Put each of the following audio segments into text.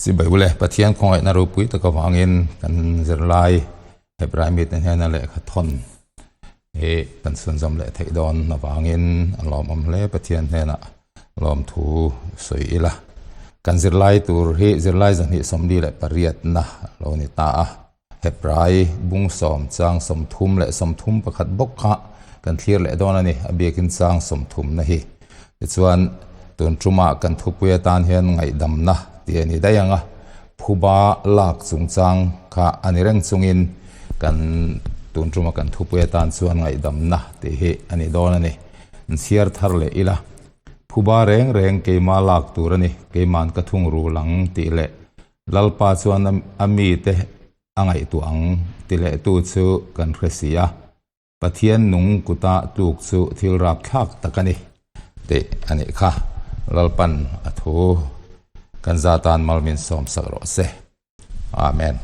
Chibai ule, Pathian khawngaihna ropui tak avangin kan zirlai Hebrai mite hnena lehkha thawn hi kan chhunzawm leh theih dawn avangin a lawmawm hle. Pathian hnenah lawmthu sawi ila. Kan zirlai tur hi zirlai 248na lo ni ta a. Hebrai bung sawm chang 31 bawk kha kan thlir leh dawn a ni, a biakin chang sawmthumna hi. Tichuan, tun tumah kan thupui atan hian ngaihdamna tih a ni daih ang a, phuba lak chungchang kha a ni reng chungin kan tun tuma kan thupui atan chuan ngaihdamna tih hi a ni dawn a ni. An chhiar thar leh ila, phuba reng reng keima lak tur a ni, keiman ka thung rul ang tih leh Lalpa chuan a mite a ngaihtuah ang ti lehtu chu kan hre si a. Pathian nung kuta tluk chu thil rapthlak tak a ni tih a nih kha. Lalpan a thu kan za tan mal min sawm sak rawh se. Amen.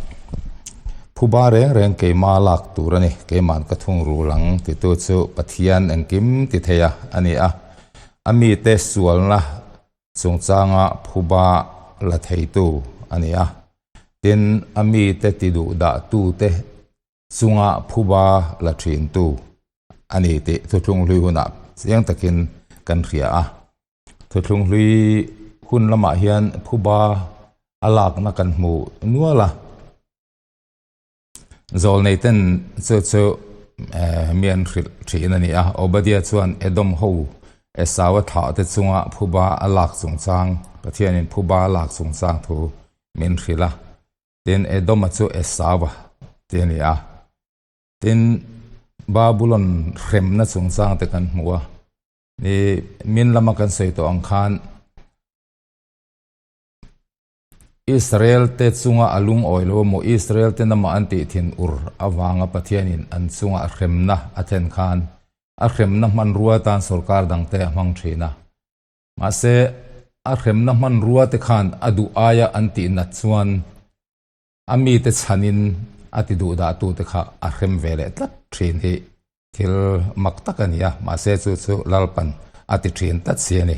Phuba reng reng keima lak tur a ni, keiman ka thung rul ang titu chu Pathian engkim ti thei a a ni a. A mite sualna chungchanga phuba la theitu a ni a. Tin, a mite ti duh dahtute chunga phuba la thintu a ni tih thuthlung hlui hunah chiang takin kan hria a. Thuthlung hlui hun lamah hian phuba a lakna kan hmu nual a. Zawlnei ten chu chu mi an hrilh thin a ni a. Obadiah chuan Edom ho Esau-a thlah te chunga phuba a lak chungchang, Pathianin phuba a lak chungchang thu min hrilh a. Tin, Edom-a chu Esau-a ti a ni a. Tin, Babulon hremna chungchang te kan hmu a. Ni, min lama kan sawi tawh ang khan Israel te chunga a lungawi lo emaw, Israel te namah an tih thin ur avanga Pathianin an chunga hremna a thlen khan a hremna hmanrua atan sorkar dangte a hmang thin a. Mahse, a hremna hmanrua te khan a duh aia an tih nat chuan a mite chhanin a ti duh dahtute kha a hrem ve leh tlat thin hi thil mak tak a ni a, mahse chu chu Lalpan a ti thin tlat si a ni.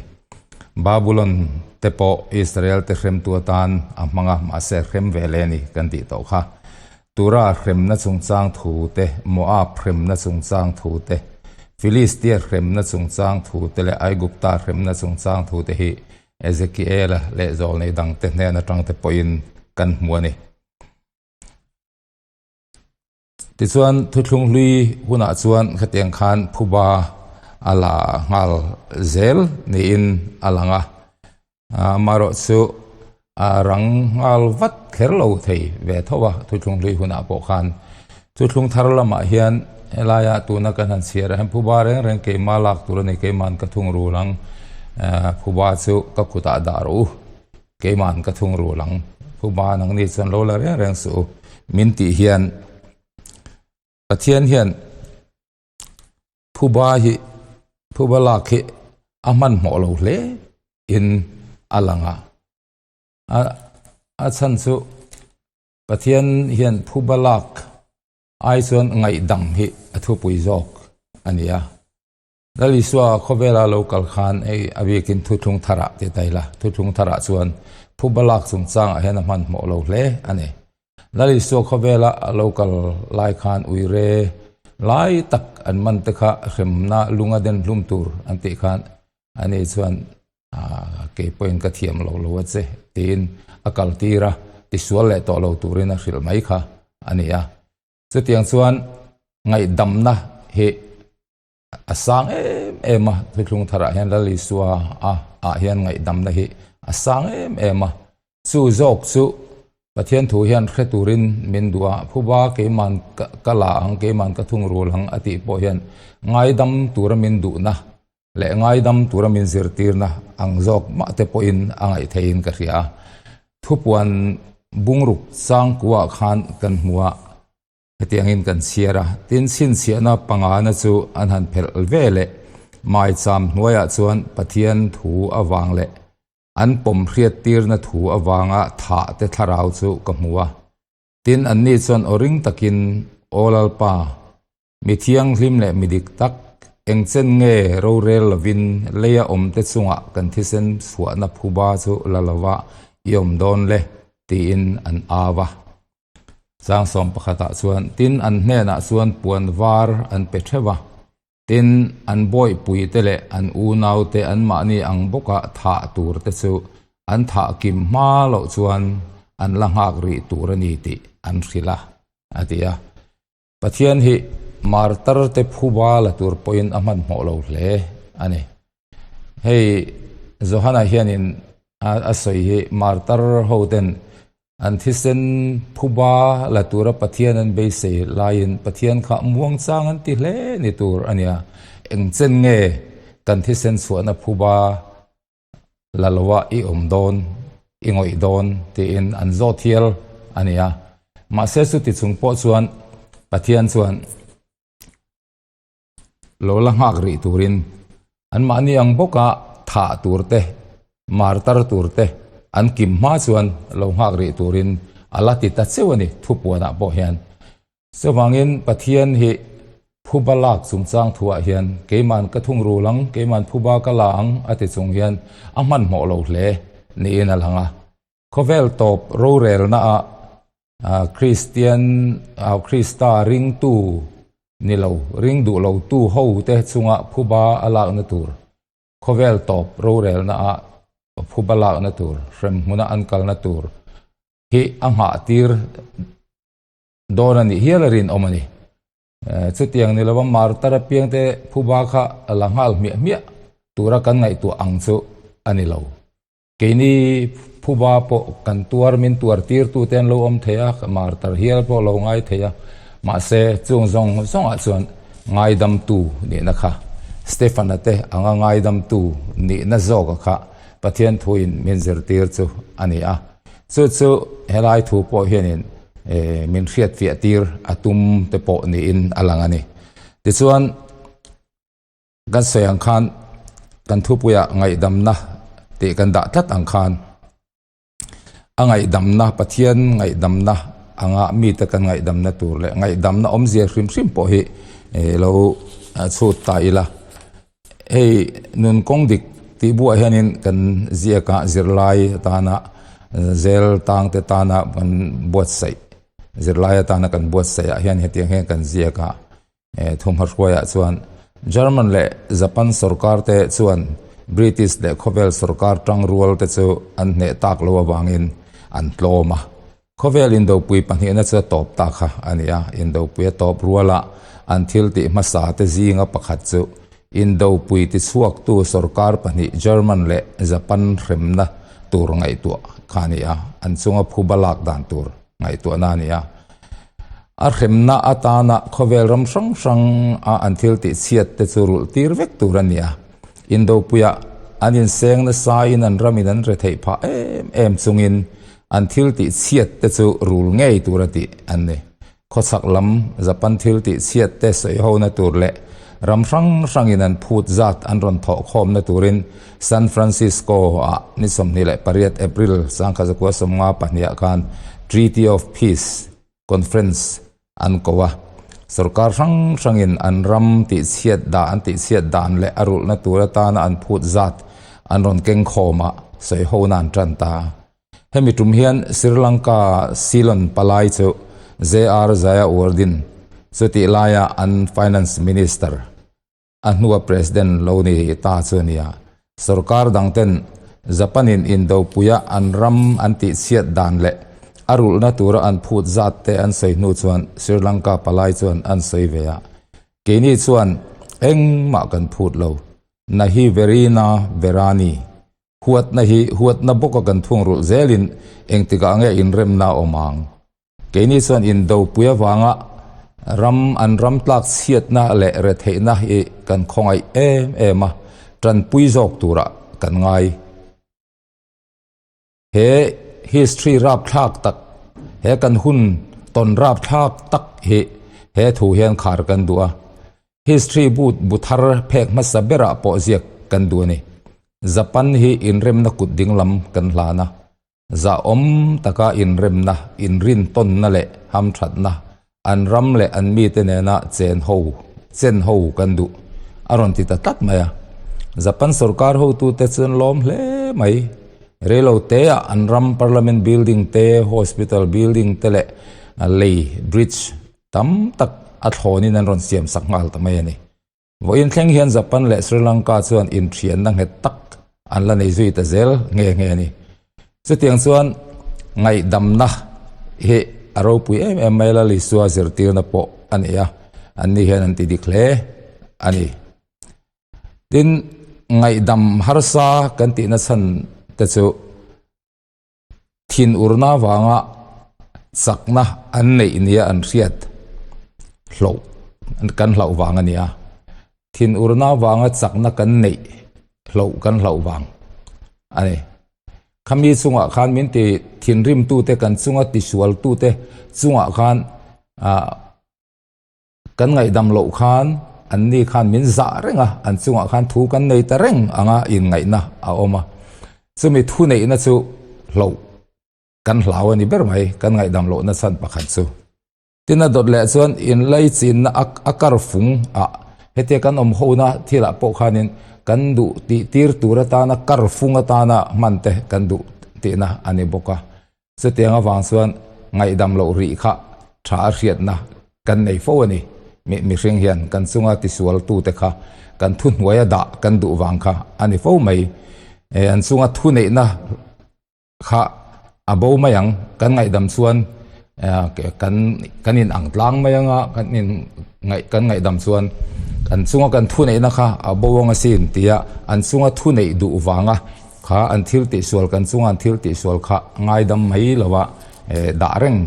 Babulon te pawh Israel te hremtu atan a hmang a, mahse hrem ve leh a ni kan tih tawh kha. Tura hremna chungchang thu te, Moab hremna chungchang thu te, Filistia hremna chungchang thu te leh Aigupta hremna chungchang thu te hi Ezekiela leh zawlnei dangte hnen atangte pawhin kan hmu a ni. Tichuan, thuthlung hlui hunah chuan khatiang khan phuba a la nghal zel niin a lang a. Amaherawh chu a rang nghal vat kher lo thei ve tho a, thuthlung hlui hunah pawh khan. Thuthlung thar lamah hian helaia tuna kan han chhiar ah hian phuba reng reng keimah lak tur a ni, keima'n ka thung rul ang, phuba chu ka kutah dah rawh u. Keima'n ka thung rul ang, Phuba nangni chuan lo la reng reng suh u, min tih hian Pathian hian Phuba hi, Phuba lak hi a hmanhmawh lo hle in a lang a. A chhan chu Pathian hian Phuba lak ai chuan ngaihdam hi a thupui zawk a ni a. Lal Isua khawvela lo kal khan hei a bikin thuthlung tharah ti ta ila, thuthlung tharah chuan phuba lak chungchangah hian a hmanhmawh lo hle a ni. Lal Isua khawvela a lo kal lai khan uire lai tak an man te kha hremna lunga den hlum tur an tih khan ani chuan kei pawhin ka thiam lo lo a che tiin a kal tir a, tisual leh tawh lo turin a hrilh mai kha a ni a. Chutiang chuan ngaihdamna hi A sang em em a, thuthlung tharah hian Lal Isua a ah hian ngaihdamna hi a sang em em a. Chu zawk chu Pathian thu hian hre turin min duh a, phuba keiman ka la ang, keiman ka thung rul ang a tih pawh hian ngaidam tura min duhna leh ngaidam tura min zirtirna ang zawk mah te pawhin a ngaih theihin ka hria a. Thupuan bungruk changkuah khan kan hmu a. Hetiangin kan chhiar a, tin chhinchhiahna pangana chu an han phelh ve leh maicham hnuaiah chuan Pathian thu avang leh an pawm hriattirna thu avanga thah te thlarau chu ka hmu a. Tin, anni chuan aw ring takin, Aw Lalpa, mi thianghlim leh mi dik tak, engchen nge rorel lovin leia awmte chungah kan thisen chhuahna phuba chu la lova i awm dawn le? tiin an au a. Chang sawm pakhatah chuan, Tin, an hnenah chuan puan var an pe theuh a. Tin, an bawihpuite leh an unaute anmahni ang bawka thah turte chu an thah kim hma loh chuan an la nghak rih tur a ni tih an hrilh a, a ti a. Pathian hi martarte phuba la tur pawhin a hmanhmawh lo hle a ni. Hei Johana hianin a sawi hi martar hoten an thisen phuba la tura Pathian an beisei laiin Pathian kha muangchang an ti hle ni tur a nia. Engchen nge kan thisen chhuahna phuba la loa i awm dawn, i ngawih dawn tiin an zawt hial a ni a. Mahse chuti chung pawh chuan Pathian chuan lo la nghak rih turin anmahni ang bawka thah tur te, martar tur te an kim hma chuan lo nghak rih turin a la ti ta cheu a ni thupuanah pawh hian. Chuvangin Pathian hi phuba lak chungchang thuah hian keiman ka thungrul ang, keiman phuba ka la ang a ti chung hian a hmanhmawh lo hle niin a lang a. Khawvel tawp rorelna ah Kristian, Krista ringtu ni lo, ring duh lo tu ho te chunga phuba a lakna tur, khawvel tawp rorelna ah phuba lakna tur, hremhmuna an kalna tur hi a nghah tir Dawn a nih hial a rinawm a ni. Chutiang ni lova martar apiangte phuba kha a la nghal hmiah hmiah tura kan ngaihtuah ang chu a ni lo. Keini phuba pawh kan tuar min tuar tirtute an lo awm thei a, martar hial pawh lo ngai thei a, mahse chung zawng zawngah chuan ngaidamtu nihna kha Stefana te anga ngaidamtu nihna zawka kha Pathian thuin min zirtir chu a ni a. Chu chu helai thu pawh hianin min hriatfiah tir a tum te pawh niin a lang a ni. Tichuan kan sawi ang khan kan thupuiah ngaihdamna tih kan dah tlat ang khan a ngaihdamna Pathian ngaihdamna anga mite kan ngaihdamna tur leh ngaihdamna awmzia hrim hrim pawh hi lo chhut ta ila. Hei nun kawng dik tih buah hianin kan ziakah zirlai atana zel tangte tana kan buatsaih zirlai atana kan buatsaih ah hian hetiang hian kan ziak a thumha hruaiah chuan German leh Japan sorkar te chuan British leh khawvel sorkar tangrual te chu an hneh tak lo avangin an tlawm a. Khawvel indopui pahnihna chu a tawp ta kha a ni a, indopui a tawp ruala an thil tih hmasa te zinga pakhat chu indopui tichhuaktu sorkar pahnih German leh Japan hremna tur ngaihtuah kha a ni a, an chunga phuba lak dan tur ngaihtuahna a ni a. A hremna atana khawvel ram hrang hrang a an thil tih chhiat te chu rulh tir vek tur a ni a, indopuiah an inseng nasa in an ramin an retheih phah em em chungin An thil tih chhiat te chu rul ngei tur a tih an ni. Khawchhak lam Japan thil tih chhiat te sawi hona tur leh ram hrang hrangin an phut zat an rawn thawh khawmna turin San Francisco ah ni 28 April 1952 khan Treaty of Peace Conference an ko a. Sorkar hrang hrangin an ram tih chhiat dah an tih chhiat dan leh a rulhna tur atana an phut zat an rawn keng khawm a, sawi hona an tan ta. Hemi tum hian Sri Lanka Ceylon palai chu JR Jayawardene chutih laia an Finance Minister, a hnua President lo ni ta chu a ni a. Sorkar dangten Japan-in indopuia an ram an tihchhiat dan leh a rulhna tura an phut zat te an sawi hnu chuan Sri Lanka palai chuan an sawi ve a. Keini chuan engmah kan phut lo. Nahi Verina Verani Huatna hi huatna bawka kan thungrulh zelin engtikah nge inremna a awm ang? Keini chuan indopui avanga ram an ram tlak chhiatna leh retheihna hi kan khawngaih em em a, tanpui zawk turah kan ngai. He history rapthlak tak, he kan hun tawn rapthlak tak hi he thu hian khar kan duh a. History bu bu thar phek hmasa berah pawh ziak kan duh a ni. Japan hi inremna kut dinglam kan hlan a, zahawm taka inremna, inrintawnna leh hamthatna an ram leh an mite nena chen ho chen ho kan duh a rawn ti ta tlat mai a. Japan sorkar hotute chuan lawm hle mai. Reiloteah an ram Parliament building te, Hospital building te leh lei, bridge, tam tak a thlawnin an rawn siam sak nghal ta mai a ni. Vawiin thleng hian Japan leh Sri Lanka chuan inthianna nghet tak an la nei zui ta zel nghe nghe a ni. Chutiang chuan ngaihdamna hi a ropui em em mai Lal Isua zirtirna pawh a ni a, anni hian an ti dik hle a ni. Tin, ngaihdam harsa kan tihna chhan te chu thinurna avanga chakna an neih nia an hriat hlauh kan hlauh vang a ni a. Thinurna avanga chakna kan neih hlauh kan hlauh vang a ni. Khami chungah khan min ti thinrimtute kan chunga tisualtute chungah khan ah Kan ngaihdam loh khan anni khan min zah reng a, an chungah khan thu kan nei ta reng anga inngaihna a awm a. Chumi thu neihna chu hloh kan hlau a ni ber mai, kan ngaihdam lohna chhan pakhat chu. Tin a dawt leh chuan inlaichinna a kar fung ah hetia kan awm hona thilah pawh khanin kan duh tih tir tur atana kar fung atana hman te kan duh tihna a ni bawk a. Chutiang avang chuan ngaihdam loh rih kha tha a hriatna kan nei fo a ni. Mihring hian kan chunga tisualtute kha kan thuhnuaia dah kan duh vang kha a ni fo mai. An chunga thuneihna kha a bo mai ang. Kan ngaihdam chuan kan kan in ang tlang mai anga kan in kan ngaihdam chuan an chunga kan thuneihna kha a bo ang asin tia an chunga thuneih duh vanga Kha an thil tihsual kan chunga an thil tihsual kha ngaidam mai lova dah reng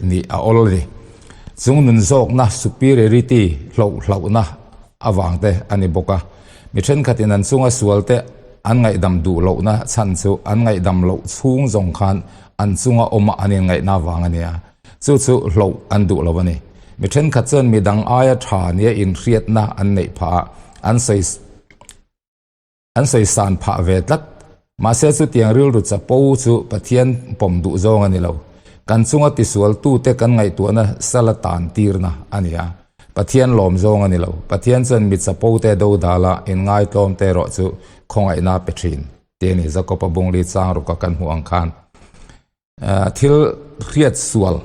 nih a awl a ni. Chung nun zawkna, superiority, hloh hlauhna avang te a ni bawk a. Mi thenkhatin an chunga sual te an ngaihdam duh lohna chhan chu an ngaihdam loh chhung zawng khan an chunga awma an inngaihna avang a ni a. Chu chu hloh an duh lo a ni. Mi thenkhat chuan midang aia tha nia inhriatna an neih phah a, an sawi An sawisan phah ve tlat. Mahse chutiang rilru chapo chu Pathian pawm duh zawng a ni lo. Kan chunga tisualtute kan ngaihtuahna sala tan tirna a ni a. Pathian lawm zawng a ni lo. Pathian chuan mi chapote do dala inngaitlawmte erawh chu khawngaihna a pe thin tih a ni, Jakob-a bungli chang ruka kan hmuh ang khan. Thil hriat sual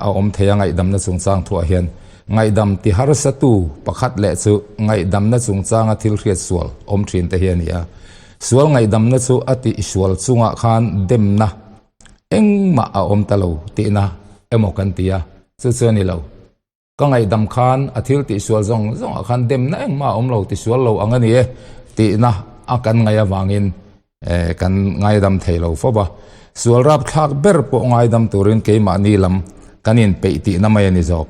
a awm thei a ngaihdamna chungchang thuah hian ngaihdam ti harsatu pakhat leh chu ngaihdamna chungchanga thil hriat sual awm thin te hi a ni a. Sual ngaihdamna chu a tih sual chungah khan demna engmah a awm ta lo tihna emaw kan ti a, chu chu a ni lo. Ka ngaihdam khan a thil tihsual zawng zawngah khan demna engmah a awm lo, tisual lo ang a ni e tihna a kan ngaih avangin kan ngaidam thei lo fo va. Sual rapthlak ber pawh ngaidam turin keimahni lam kan inpeih tihna mai a ni zawk.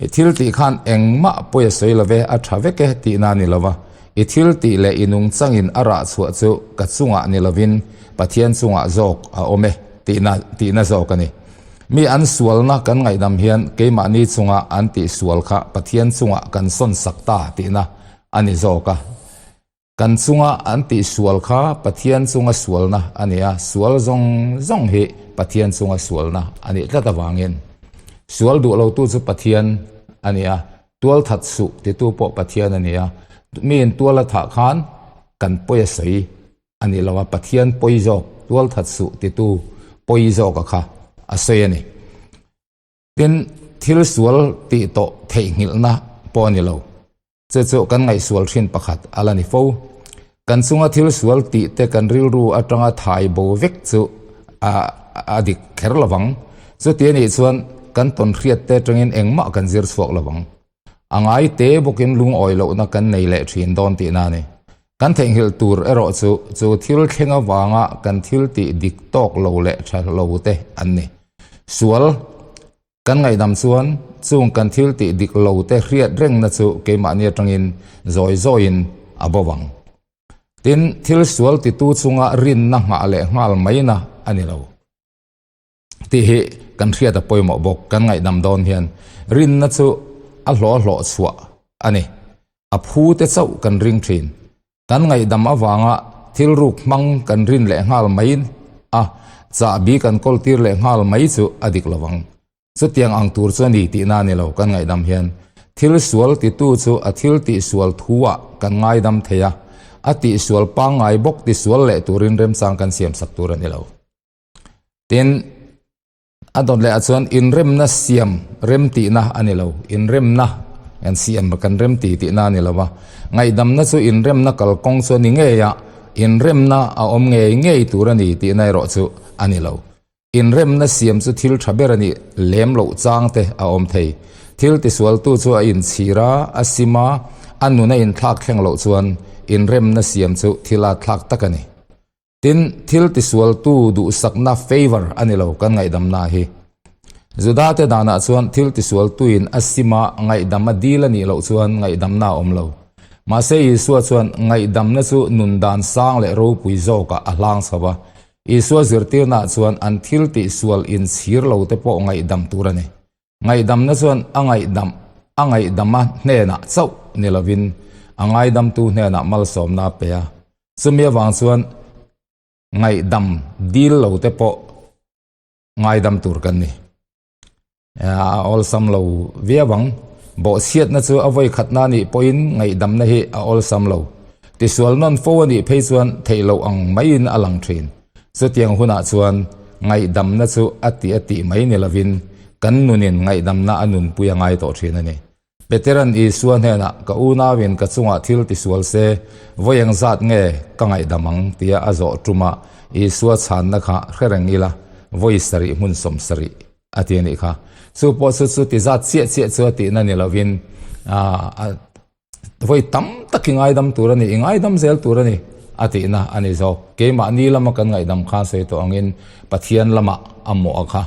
I thil tih khan engmah pawi a sawi love, a tha vek e tihna a ni lo va. I thil tih leh i nungchangin a rah chhuah chu ka chungah ni lovin Pathian chungah zawk a awm e tihna tihna zawk a ni. Mi an sualna kan ngaihdam hian keimahni chunga an tihsual kha Pathian chungah kan sawn sak ta tihna a ni zawk a. Kan chunga an tihsual kha Pathian chunga sualna a ni a, sual zawng zawng hi Pathian chunga sualna a nih tlat avangin sual duh lotu chu Pathian a ni a, tual that suh titu pawh Pathian a ni a, miin tual a thah khan kan pawi a sawi. A nih lo a, Pathian pawi zawk, tual that suh titu pawi zawka kha a sawi a ni. Tin, thil sual tih tawh theihnghilhna pawh a ni lo. Chu chu kan ngaihsual thin pakhat a la ni fo. Kan chunga thil sual tih te kan rilru atanga thai bo vek chu a a dik kher lo vang. Chuti a nih chuan kan tawnhriat te atangin engmah kan zir chhuak lo vang. A ngai te bawkin lungawi lohna kan nei leh thin dawn tihna a ni. Kan theihnghilh tur erawh chu chu thil thleng avanga kan thil tih dik tawk lo leh tha lo te an ni. Sual kan ngaihdam chuan chung kan thil tih dik lo te hriat rengna chu keimahni atangin zawi zawiin a bo vang. Tin, thil sual titu chunga rinna nghah leh nghal maina a ni lo. Tih hi kan hriat a pawimawh bawk. Kan ngaihdam dawn hian rinna chu a hlawh a hlawh chhuah a ni. A phu te chauh kan ring thin. Kan ngaihdam avanga thil ruk hmang kan rin leh nghal mai a, chahbi kan kawl tir leh nghal mai chu a dik lo ang. Chutiang ang tur chu a ni tihna a ni lo kan ngaihdam hian. Thil sual titu chu a thil tihsual thuah kan ngaidam thei a. A tihsual pangngai bawk tisual leh turin remchang kan siamsak tur a ni lo. Tin, a dawt leh ah chuan inremna siam remtihna a ni lo. Inremna kan siam kan remti tihna a ni lo va. Ngaihdamna chu inremna kalkawng chu a ni ngei a, inremna a awm ngei ngei tur a ni tihna erawh chu a ni lo. Inremna siam chu thil tha ber a nih lem loh chang te a awm thei. Thil tisualtu chu a inchhir a, a sim a, a nun a inthlak thleng loh chuan inremna siam chu thil a thlak tak a ni. Tin, thil tisualtu duhsakna favour a ni lo kan ngaihdamna hi. Judate danah chuan thil tisualtuin a sim a, ngaihdam a dil a nih loh chuan ngaihdamna a awm lo. Mahse Isua chuan ngaihdamna chu nun dan sang leh ropui zawkah a hlang chho a, Isua zirtirnaah chuan an thil tihsual inchhir lo te pawh ngaihdam tur a ni. Ngaihdamna chuan a ngaihdam a ngaihdama hnenah chauh ni lovin a ngaidamtu hnenah malsawmna a pe a. Chumi avang chuan ngaihdam dil lo te pawh ngaidam tur kan ni. A awlsam lo viau ang. Bawhchhiatna chu a vawi khatna anih pawhin ngaihdamna hi a awlsam lo. Tisual nawn fo anih phei chuan theih loh ang maiin a lang thin. Chutiang hunah chuan ngaihdamna chu a tih a tih mai ni lovin kan nunin ngaihdamna a nunpui a ngai tawh thin a ni. Peteran Isua hnenah, Ka unauin ka chungah thil tisual se, vawi eng zat nge ka ngaihdam ang? tia a zawh ṭumah Isua chhanna kha hre reng ila, vawi sarih hmun 70 a ti a nih kha. Chu pawh chu chu ti zat chiah chiah chu a tihna ni lovin, vawi tam tak i ngaidam tur a ni, i ngaidam zel tur a ni a tihna a ni zawk. Keimahni lama kan ngaihdam khan sawi tawh angin Pathian lamah a mawh a kha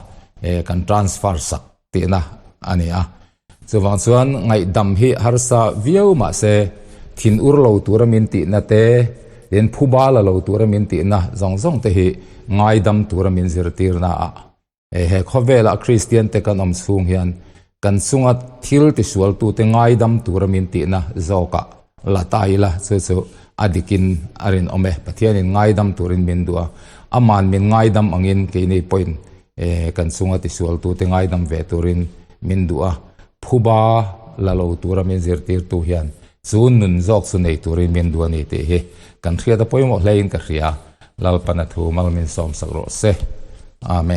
kan transfer sak tihna a ni a. Chuvang chuan ngaihdam hi harsa viau mahse thin ur lo tura min tihna te, tin phuba la lo tura min tihna zawng zawng te hi ngaidam tura min zirtirna ah he khawvela Kristian te kan awm chhung hian kan chunga thil tisualtute ngaidam tura min tihna zawkah la ta ila chu chu a dikin a rinawm e. Pathianin ngaidam turin min duh a, aman min ngaidam angin keini pawhin kan chunga tisualtute ngaidam ve turin min duh a, phuba la lo tura min zirtirtu hian chu nun zawk chu nei turin min duh a ni tih hi kan hriat a pawimawh hlein ka hria. Lalpana thu mal min sawmsak rawh se. Amen.